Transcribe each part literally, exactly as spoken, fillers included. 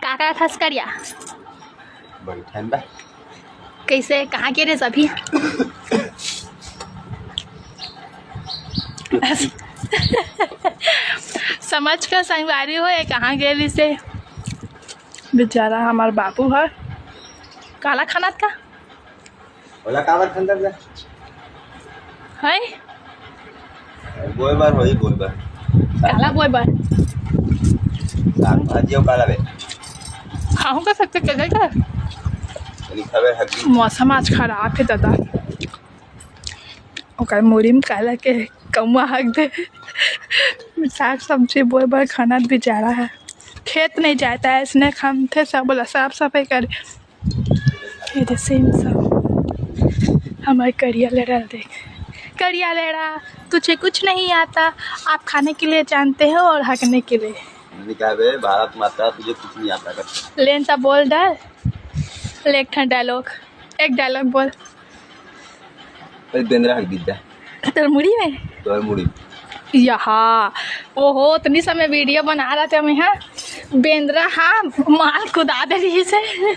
का करत हस करिया? बइठन बा। कइसे, कहाँ गे रहिस अभी? समझ के संगवारी हो, ये कहाँ गे रहिस हे? बेचारा हमर बाबू ह। काला खानत का? ओला काबर खंदर जा? हैं? बोए बर होई, बोए बर। काला बोए बर? साग भाजी अउ काला बे। खाहूँ का सकते कहे का? चली खाबे हड्डी। मौसम आज खराब हे दादा। ओकर मुड़ी में काला के कौआ हक दे। साग सब्जी बोए बर खनत बेचारा ह। खेत नहीं जाता है, इसने खनथे सब बोला साफ सफाई कर। ये दे सेम सब। हमारे करिया लेड़ा देख। करिया लेड़ा, तुझे कुछ नहीं आता, आप खाने के लिए जानते हो और हगने के लिए। मैंने कहा, "बे, भारत माता, तुझे कुछ नहीं आता कर।" लेन सा बोल डाल, ले एक ठन डायलॉग, एक डायलॉग बोल। अरे, बेंदरा हक दीदा। तोर मुड़ी में? तोर मुड़ी। यहाँ, ओहो, उतनी समय वीडियो बना रहा था मैं, हाँ। बेंदरा, हाँ, माल कुदा दे रही से।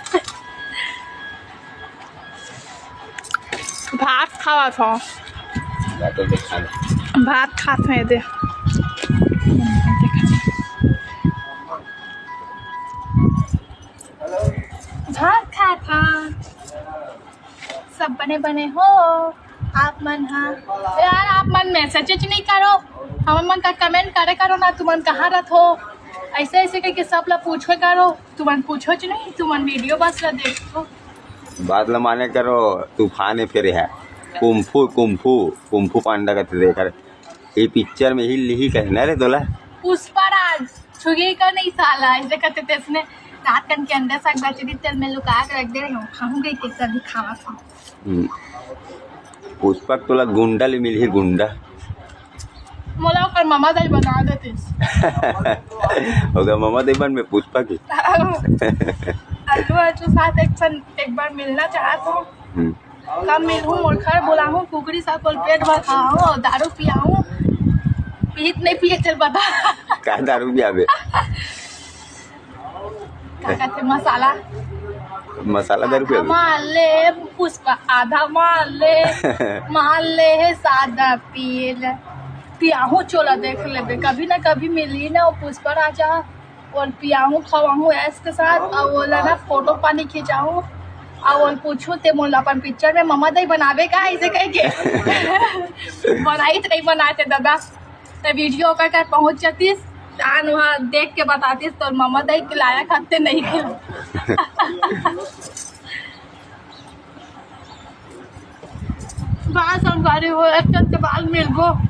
भात खावा था। भात खात हँव, ये दे। भात खात हँव। सब बने बने हो आप मन ह? यार, आप मन मैसेज नहीं करो, हमन मन का कमेंट करे करो ना, तुमन कहाँ रथो? ऐसे ऐसे करके सब ला पूछो करो, तुमन पूछो च नहीं, तुमन वीडियो बस ला देखो। बात ला माने करो, तूफान हे फेर हे, कुंफू, कुंफू, कुंफू पांडा कथे देख रे। ये पिक्चर में ही लिही कहे ना रे तोला। पुष्पा राज, छुए का नहीं साला, ऐसे कहते थे इसने। रात कन के अंडा साग बचरी तेल में लुका के रख दे रहे हो, खाऊंगी कैसे भी खावा था। हम्म। पुष्पा तोला गुंडा ले मिलही, गुंडा। मोला ओकर मामा दाई बना देतिस। ओकर मामा दाई बन में पुष्पा के। अल्लू अर्जुन साथ एक सन, एक बार मिलना चाहत हूँ। हम्म। कब मिलहूँ, मोर घर बुलाहूँ, कुकरी साग कोल पेट भर खाहूँ और दारू पियाहूँ। पीत नहीं पिए, चल बता। का दारू पियाबे? का कहते मसाला? मसाला दारू आधा पियाबे? मार ले पुष्पा, आधा मार ले, मार ले हे सादा पिए ले। पियाहूँ चोला देख लेबे, कभी ना कभी मिली ना वो पुष्पा राजा। ओल पियाहूँ, खवाहूँ ऐश के साथ, अउ ओला ना फोटो पानी खिंचाहूँ, अउ ओल पूछूँ, "ते मोला अपन पिक्चर में ममा दाई बनाबे का?" ऐसे कह के। बनाई तो नहीं बनाते दादा, तो वीडियो ओकर कर पहुँच जातीस, तान वहाँ देख के बतातीस, "तोर ममा दाई के लायक हत्ते नहीं के।" बस हम घरे हो, एक चल के बाल मिलबो।